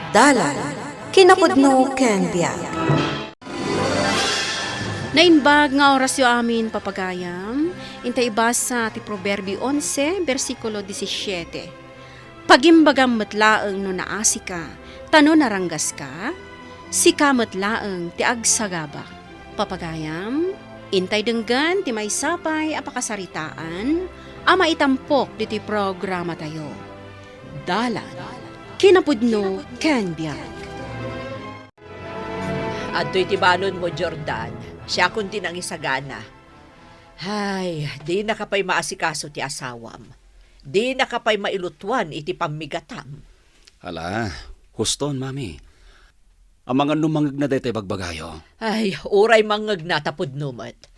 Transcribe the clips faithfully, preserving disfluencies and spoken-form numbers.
Dalan, kinapudno ken biag. Naimbag nga orasyo amin, papagayam. Intay ibasa ti Proverbio onse, bersikulo disisiete. Pagimbagam met laeng no naasika, ta no naranggaska, sika met laeng ti agsagaba. Papagayam, intay denggen ti maysa pay a pakasaritaan a maitampok ditoy programatayo. Dalan, kinapudno ken biag. Adtoy ti balonmo, Jordan. Siakon ti nangisagana. Ay, dinaka pay maasikaso ti asawam. Dinaka pay mailutuan iti pammigatam. Ala, huston, Mami. Amangan no mangngegna daytoy bagbagayo? Ay, uray mangngegna ta pudno met.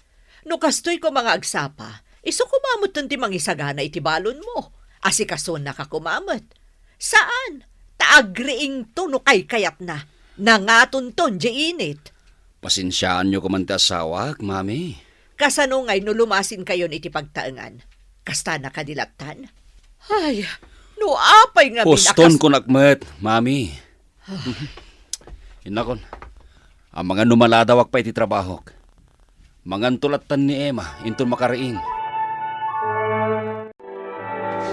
No kastoy koma nga agsapa, isu koma metten ti mangisagana iti balonmo. Asikasonaka koma met. Saan? Ta agriingto no kaykayatna. Nangatonton diay init. Pasensiaanyo koman ti asawak, Mami. Kasano ngay no lumasinkayon iti pagtaengan? Kastana kadi lattan? Ay, no apay ngamin a Huston kas- kunak met, Mami. Innakon, amangan no maladawak pay iti trabahok. Manganto lattan ni Emma inton makariing.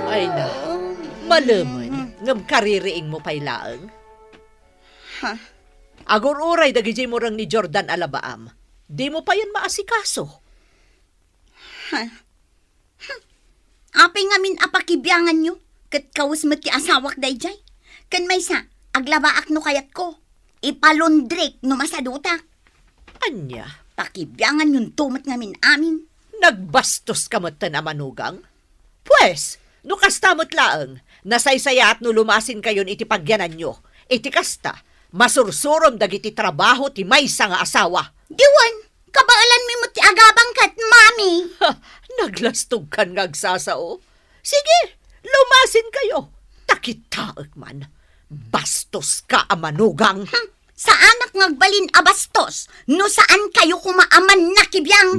Ay na, malemen, ngem kaririingmo pay laeng? Ha? Agur-uray dagidiay mureng ni Jordan a labaam. Dimo payen maasikaso. Ha? Hmm. Apay ngamin a pakibianganyo, ket kawes met ti asawak daydiay? Ken maysa, aglabaak no kayatko. Ipalundrik no masadutak. Ania? Pakibianganyonto met ngamin amin. Nagbastoska metten a manugang? Pues, no kasta met laeng, nasaysayaat no lumasinkayon iti pagyananyo. Iti kasta, masursurom dagiti trabaho ti maysa nga asawa. Diwan, kabaelanmi met ti agabang ket, Mami. Ha, naglastogkan nga agsasao. Sige, lumasinkayo. Ta kitaek man. Bastoska a manugang. Hmm, saanak nga agbalin a bastos no saankayo koma a mannakibiang.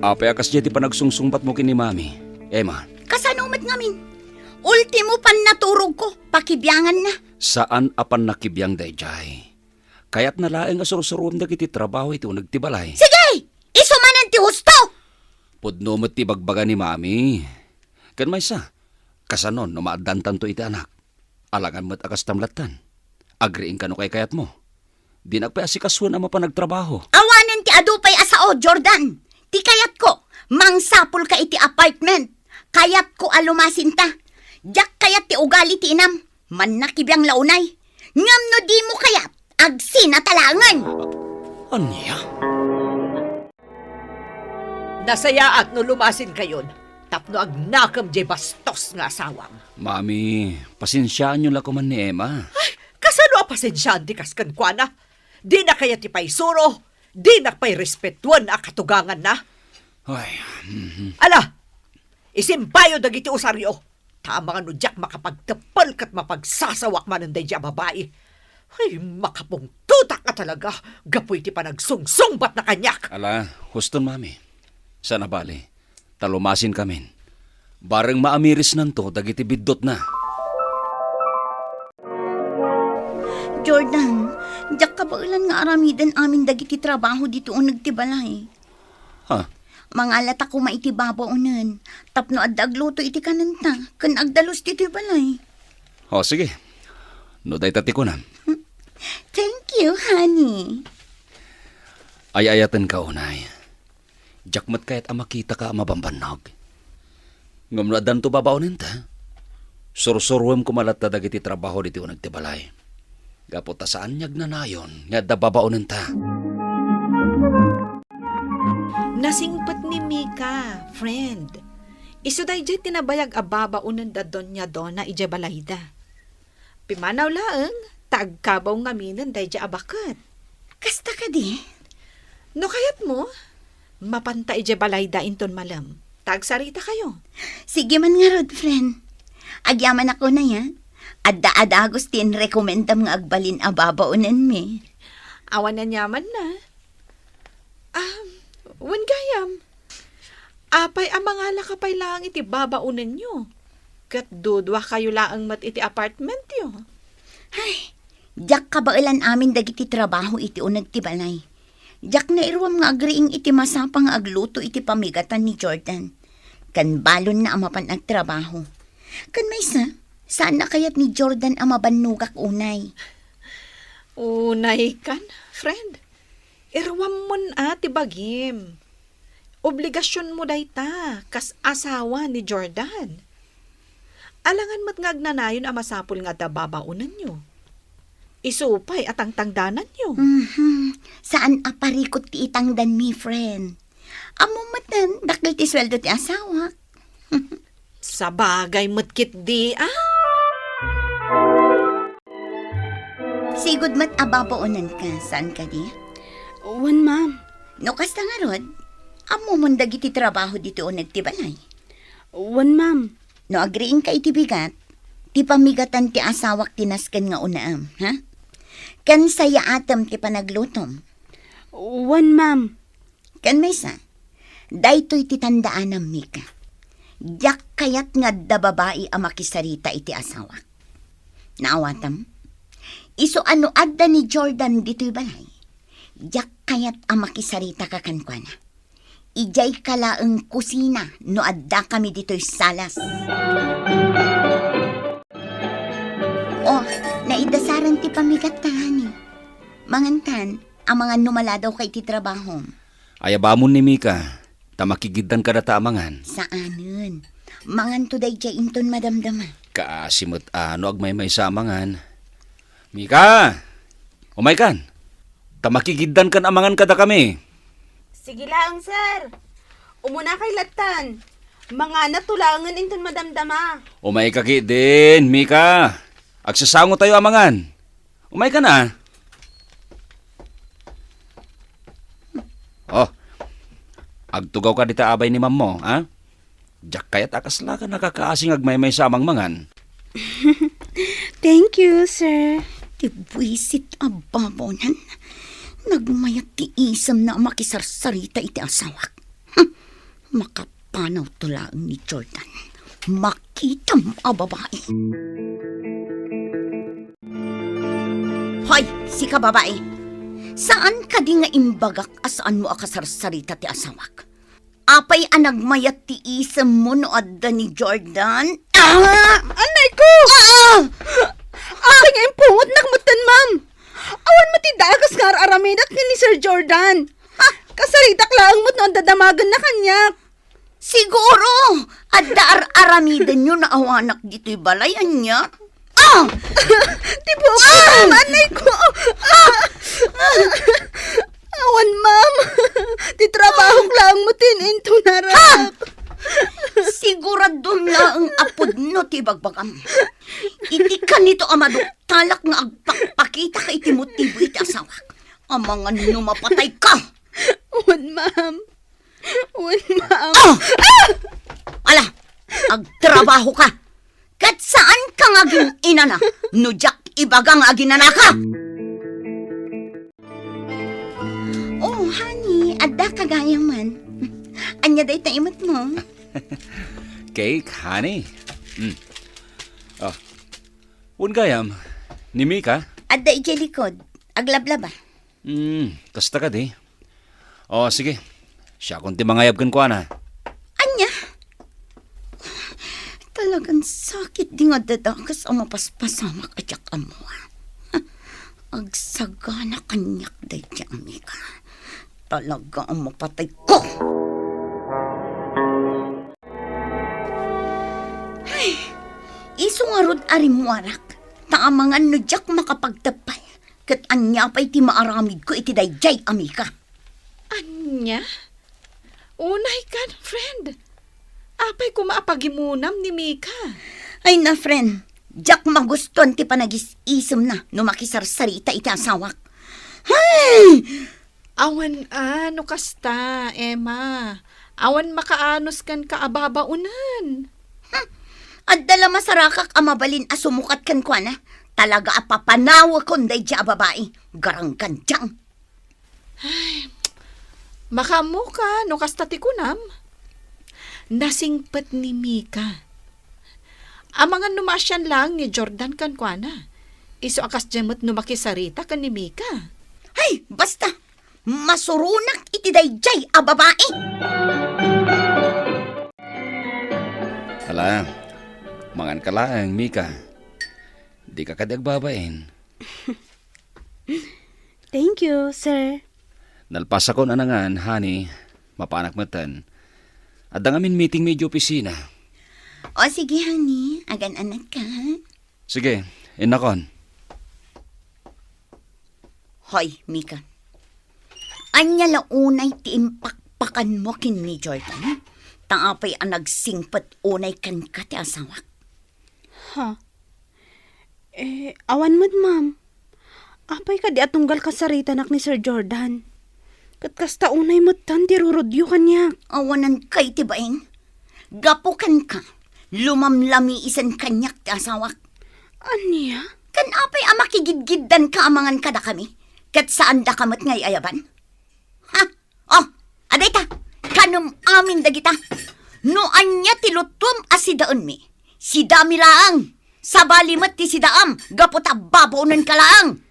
Apay a kasdiay ti panagsungsungbatmo ken ni Mami, Emma? Kasano met ngamin? Ultimo pannaturogko, pakibianganna. Saan a pannakibiang daydiay. Kayatna laeng a sursuroem dagiti trabaho iti uneg ti balay. Sige! Isu manen ti husto! Pudno met ti ibagbaga ni Mami. Ken maysa, kasano no maaddantanto iti anak? Alangan met a kastam lattan. Agriingka no kaykayatmo. Dinak pay asikasoen a mapan agtrabaho. Awanen ti adu pay a sao, Jordan. Ti kayatko, mangsapulka iti apartment. Kayatko a lumasinta. Diak kayat ti ugali ti inam. Mannakibiang la unay. Ngem no dimo kayat, agsinata laengen. Ania? Nasayaat no lumasinkayon tapno agnakem diay bastos nga asawam. Mami, pasensiaanyo la koman ni Emma. Ay, kasano a pasensiaan ti kas kenkuana? Dina kayat ti paisuro, dinak pay respetuen a katuganganna. Ay, mhm. Ala, isimbayo dagiti usaryo. Ta amangan no diak makapagteppel ket mapagsasawak manen daydiay a babai. Ay, makapungtotak a talaga gapu iti panagsungsungbatna kaniak. Ala, huston, Mami. Saan a bali, ta lumasinkamin. Bareng maamirisnanto dagiti biddutna. Jordan, diak kabaelan nga aramiden amin dagiti trabaho ditoy uneg ti balay. Ha? Mangalata koma iti babaonen tapno adda agluto iti kanenta ken agdalus ditoy balay. O, sige. No dayta ti kunam. Thank you, honey. Ay-ayatenka unay. Diak met kayat a makitaka a mabambannog. Ngem no addanto babaonenta, sursuroem koma latta dagiti trabaho ditoy uneg ti balay. Gapu ta saan nga agnanayon nga adda babaonenta. Nasingpet ni Mika, friend. Isu daydiay ti nabayag a babaonen da Doña Dona idiay balayda. Pimanaw laeng, ta agkabaw ngaminen daydiay a baket. Kasta kadi? No kayatmo, mapanta idiay balayda inton malem. Ta agsaritakayo. Sige man ngarud, friend. Agyamanak unay, a. Adda a dagus ti inrekomendam nga agbalin a babaonenmi. Awan aniamanna. Ah, wen gayam. Apay a mangalaka pay laeng iti babaonenyo? Ket duduakayo laeng met iti apartmentyo. Ay, diak kabaelan amin dagiti trabaho iti uneg ti balay. Diak nairuam nga agriing iti masapa nga agluto iti pamigatan ni Jordan. Ken balonna a mapan agtrabaho. Ken maysa, saan a kayat ni Jordan a mabannogak unay. Unay kan, friend. Iruammon a ti bagim. Obligasionmo dayta kas asawa ni Jordan. Alangan met nga agnanayon a masapul nga adda babaonenyo. Isu pay a tangtangdananyo. Mhm. Saan a parikut ti itangdanmi, friend. Ammom metten, dakkel ti sueldo ti asawak. Sabagay met ketdi, ah. Sigud met a babaonenka, saan kadi? Wen, ma'am. No kasta ngarud, ammomon dagiti trabaho ditoy uneg ti balay? Wen, ma'am. No agriingka iti bigat, ti pamigatan ti asawak ti nasken nga unaem, ha? Ken sayaatem ti panaglutom. Wen, ma'am. Ken maysa, daytoy ti tandaanam, Mika. Diak kayat nga adda babai a makisarita iti asawak. Naawatam? Isu a no adda ni Jordan ditoy balay, diak kayat a makisaritaka kenkuana. Idiayka laeng kusina no addakami ditoy salas. Oh, naidasaran ti pamigatta, honey. Mangankan, amangan no maladawka iti trabahom. Ayabamon ni Mika, ta makigiddan kadata amangan. Saanen. Manganto daydiay inton madamdama. Kaasi met a no agmaymaysa amangan. Mika! Umaykan! Ta makigiddankan amangan kadakami. Sige laeng, sir. Umunakay lattan. Manganato laengen inton madamdama. Umayka ketdin, Mika. Agsasangotayo amangan. Umaykan a. Oh, agtugawka dita abay ni mammo, ha? Diak kayat a kaslaka nakakaasi nga agmaymaysa a mangmangan. Thank you, sir. Ti buisit a babonan. Nagmayat ti isemna a makisarsarita iti asawak. Hmm. Makapanawto laeng ni Jordan. Makitam a babai. Hoy, sika babai. Saan kadi nga imbagak a saanmo a kasarsarita ti asawak? Apay a nagmayat ti isemmo no adda ni Jordan? Ah! Anay ko! Ah! Apay nga impungotnak metten, ma'am? Awan met ti dagas nga ar-aramidak ni, ni Sir Jordan. Ha? Kasaritak laeng met no adda damagenna kaniak. Siguro, adda ar-aramidenyo no awanak ditoy balay, ania? Ah! Ti buok, ah! Ma'am, anay ko! Ah! Awan, ma'am. Ti trabahok laeng met ti in-intunarak. Ha? Siguradom laeng a pudno ti ibagbagam. Iti kanito a maduktalak nga agpakpakitaka iti motibo iti asawak. Amangan no mapatayka. Wen, ma'am. Wen, ma'am. Ah! Ala, agtrabahoka. Ket saanka nga agin-inana no diak ibaga nga aginanaka. Oh, honey, adda ka gayam man. Ania dayta imetmo? Cake, honey. Mm. Oh. Wen gayam, ni Mika? Adda idiay likod. Aglablaba. Hmm, kasta kadi. O, sige. Siakon ti mangayab kenkuana. Ania? Talagan sakit di nga dadakas a mapaspasamak a diak ammo. Agsagana kaniak daydi a Mika. Talaga a mapatayko. Ay, isu ngarud a rimmuarak, ta amangan no diak makapagteppal. Ket ania pay ti maaramidko iti daydiay a Mika? Ania? Unay kan, friend. Apay koma a pagimunam ni Mika? Ay na, friend. Diak magustuan ti panagis-isemna no makisarsarita iti asawak. Hay! Awan a no kasta, Emma. Awan makaanus kenka a babaonen. Hmm. Adda la masarakak a mabalin a sumukat kenkuana. Talaga a papanawekon daydiay a babai. Garanggandiang. Ay, makaammoka no kasta ti kunam? Nasingpet ni Mika. Amangan no maasian laeng ni Jordan kenkuana. Isu a kasdiay met no makisarita ken ni Mika. Hay, basta! Masuronak iti daydiay a babai! Ala, manganka laeng, Mika. Dika kadi agbabain. Thank you, sir. Nalpasakon a nangan, honey. Mapanak metten. Adda ngamin meetingmi idiay opisina. O, sige, honey. Agan-anatka, ha? Sige, innakon. Hoy, Mika. Ania la unay ti impakpakanmo ken ni Jordan? Ta apay a nagsingpet unay kenka ti asawak? Ha? Eh, awan met, ma'am. Apay kadi a tunggal kasaritanak ni Sir Jordan? Ket kasta unay metten ti rurudyo kaniak. Awanan kay ti bain. Gapu kenka, lumamlamiisen kaniak ti asawak. Ania? Ken apay a makigidgiddanka amangan kadakami, ket saandaka met nga ay-ayaban? Ha? Oh, adayta, kanem amin dagita. No ania ti lutom a sidaenmi, sidami laeng. Sabali met ti sidaam gapu ta babaonenka laeng.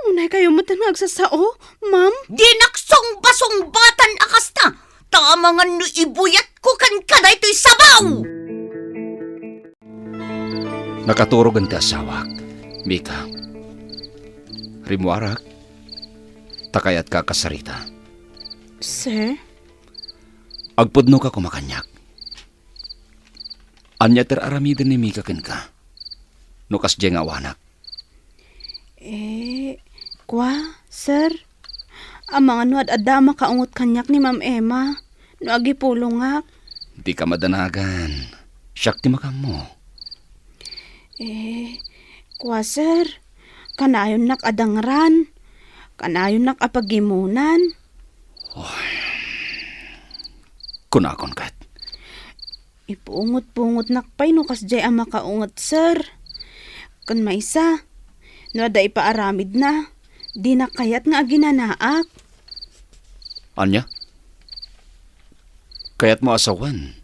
Unay kayo met nga agsasao, ma'am? Dinak sungba-sungbatan a kasta, ta amangan no ibuyatko kenka daytoy sabaw! Nakaturogen ti asawak, Mika. Rimmuarak, ta kayatka a kasarita. Sir? Agpudnoka koma kaniak. Ania ti ar-aramiden ni Mika kenka no kasdiay nga awanak? Eh, kua, sir? Amangan no ad-adda a makaungot kaniak ni Ma'am Emma no agipulongak. Dika madanagan. Siak ti makaammo. Eh, kua, sir? Kanayonnak a dangran. Kanayonnak a pagimonan. Oy, kunakon ket. Ipungot-pungotnak pay no kasdiay a makaunget, sir. Ken maysa, no adda ipaaramidna, dinak kayat nga aginanaak. Ania? Kayatmo a sawen,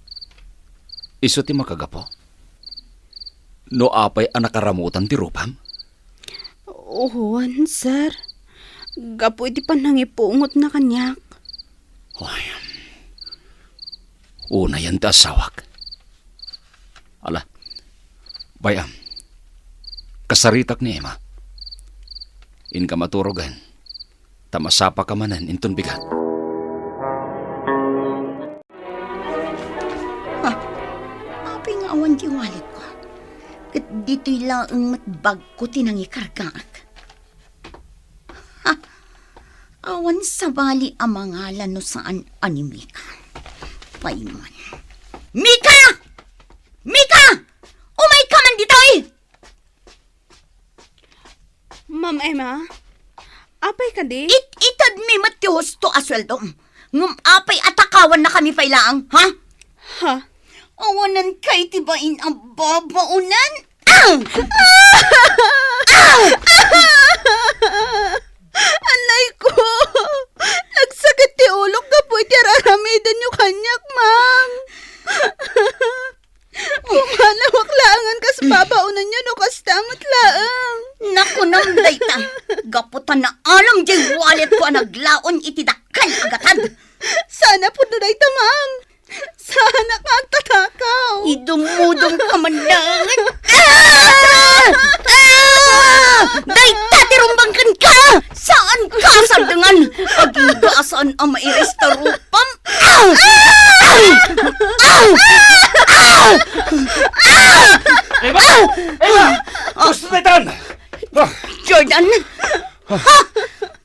isu ti makagapu? No apay a nakaramutan ti rupam? Wen, sir. Gapu iti panangipungotna kaniak. Ay, unayen ti asawak. Ala, bay-am, kasaritak ni Emma. Inka maturogen, ta masapaka manen inton bigat. Ha? Apay nga awan ti walletko? Ket ditoy laeng met bagko ti nangikargaak. Ha? Awan sabali a mangala no saan a ni Mika. Payman. Mika! Mika! Umayka man ditoy! Ma'am Emma, apay kadi? It-itedmi met ti husto a sueldom. Ngem apay a takawannakami pay laeng, ha? Ha? Awanan kay ti bain a babaonan? Ah! Ah! Ah! Anay ko! Nagsakit ti ulok gapu iti ar-aramidenyo kaniak, ma'am. Pumalawak laengen kas babaonenyo no kasta met laeng. Nakunam dayta, gapu ta naalam diay walletko a naglaon iti dakkel a gatad. Saan a pudno dayta, ma'am. Saanak nga agtatakaw. Idumudongka man laeng. Ah! Ah! Dayta ti rumbang kenka! Saanka a sardengan! Agingga a saan a mairis ta rupam! Ah! Ah! Ah! Ah! Eva! Eva! Gusto na itan! Ah! Jordan! Ha?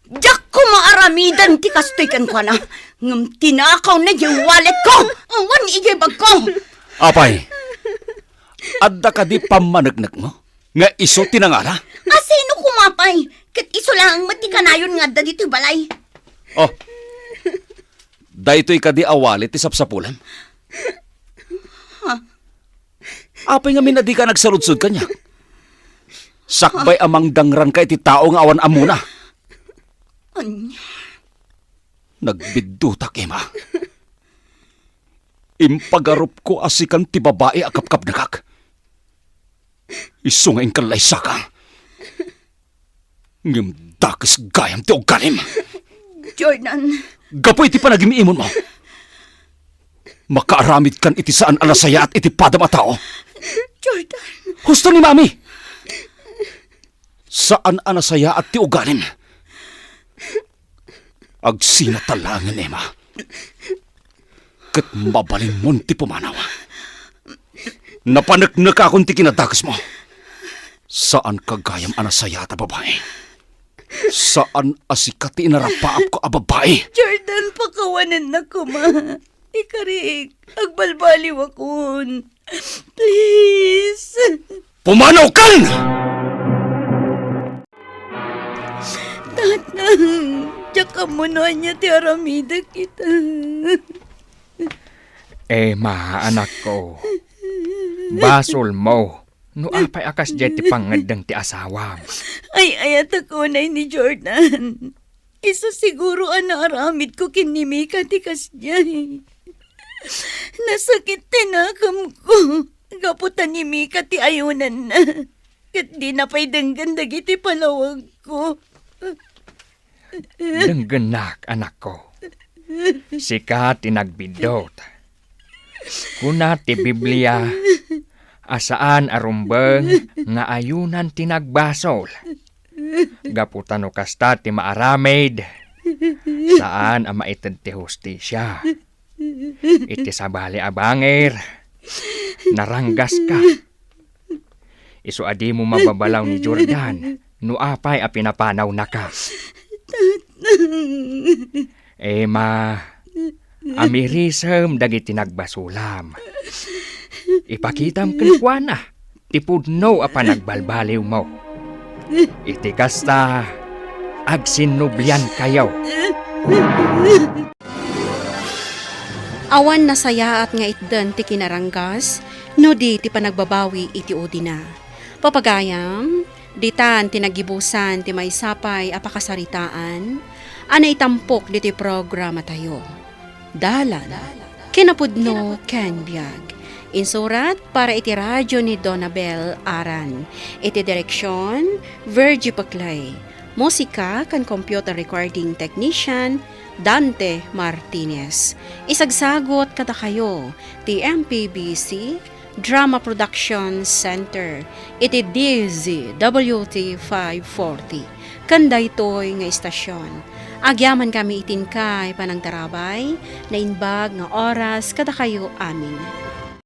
Diak koma aramiden ti kastoy kenkuana, ngem tinakawna diay walletko! Awan idiay bagko! Apay, adda kadi pammaneknekmo nga isu ti nangala? A sino koma pay? Ket isu laeng met ti kanayon nga adda ditoy balay. Oh, daytoy kadi a wallet ti sapsapulam? Ha? Apay ngamin a dika nagsaludsod kaniak? Sakbay a mangdangranka iti tao nga awan ammona. Ania? Nagbiddutak, Emma. Impagarupko a sikan ti babai a kapkapnekak. Isu nga inkallaysaka. Ngem dakes gayam ti ugalim. Jordan. Gapu iti panagim-imonmo, makaaramidkan iti saan a nasayaat iti padam a tao. Jordan. Husto ni Mami. Saan a nasayaat ti ugalim. Agsinata laengen, Emma. Ket mabalinmon ti pumanaw. Napaneknekakon ti kinadakesmo. Saanka gayam a nasayaat a babai. Saan a sika ti inarapaapko a babai. Jordan, pakawanennak koma. Ikariik, agbalbaliwakon. Please. Pumanawkan! Tatang, diak ammo no ania ti aramidek ita. Emma, anakko, basolmo no apay a kasdiay ti pangngeddeng ti asawam. Ay-ayatek unay ni Jordan. Isu siguro a naaramidko ken ni Mika ti kasdiay. Nasakit ti nakemko gapu ta ni Mika ti ayunanna. Ket dina pay denggen dagiti palawagko. Denggennak, anakko. Sika ti nagbiddut. Kuna ti Biblia a saan a rumbeng nga ayunan ti nagbasol. Gapu ta no kasta ti maaramid, saan a maited ti hustisia. Iti sabali a bangir, naranggaska. Isu a dimo mababalaw ni Jordan no apay a pinapanawnaka. Emma, amirisem dagiti nagbasolam. Ipakitam kenkuana ti pudno a panagbalbaliwmo. Iti kasta, agsinnubliankayo. Awan nasayaat nga itden ti kinaranggas no di ti panagbabawi iti udina. Papagayam, ditan ti naggibusan ti maysa pay a pakasaritaan a naitampok ditoy programatayo. Dalan, kinapudno ken biag. Insurat para iti radio ni Donabel Aran. Iti direksyon, Virgie Paclay. Musika ken computer recording technician, Dante Martinez. Isagsagut kadakayo ti M P B C Drama Production Center iti D Z W T five forty. Ken daytoy nga istasyon, agyamankami iti inkay panangtarabay, naimbag nga oras kadakayo amin.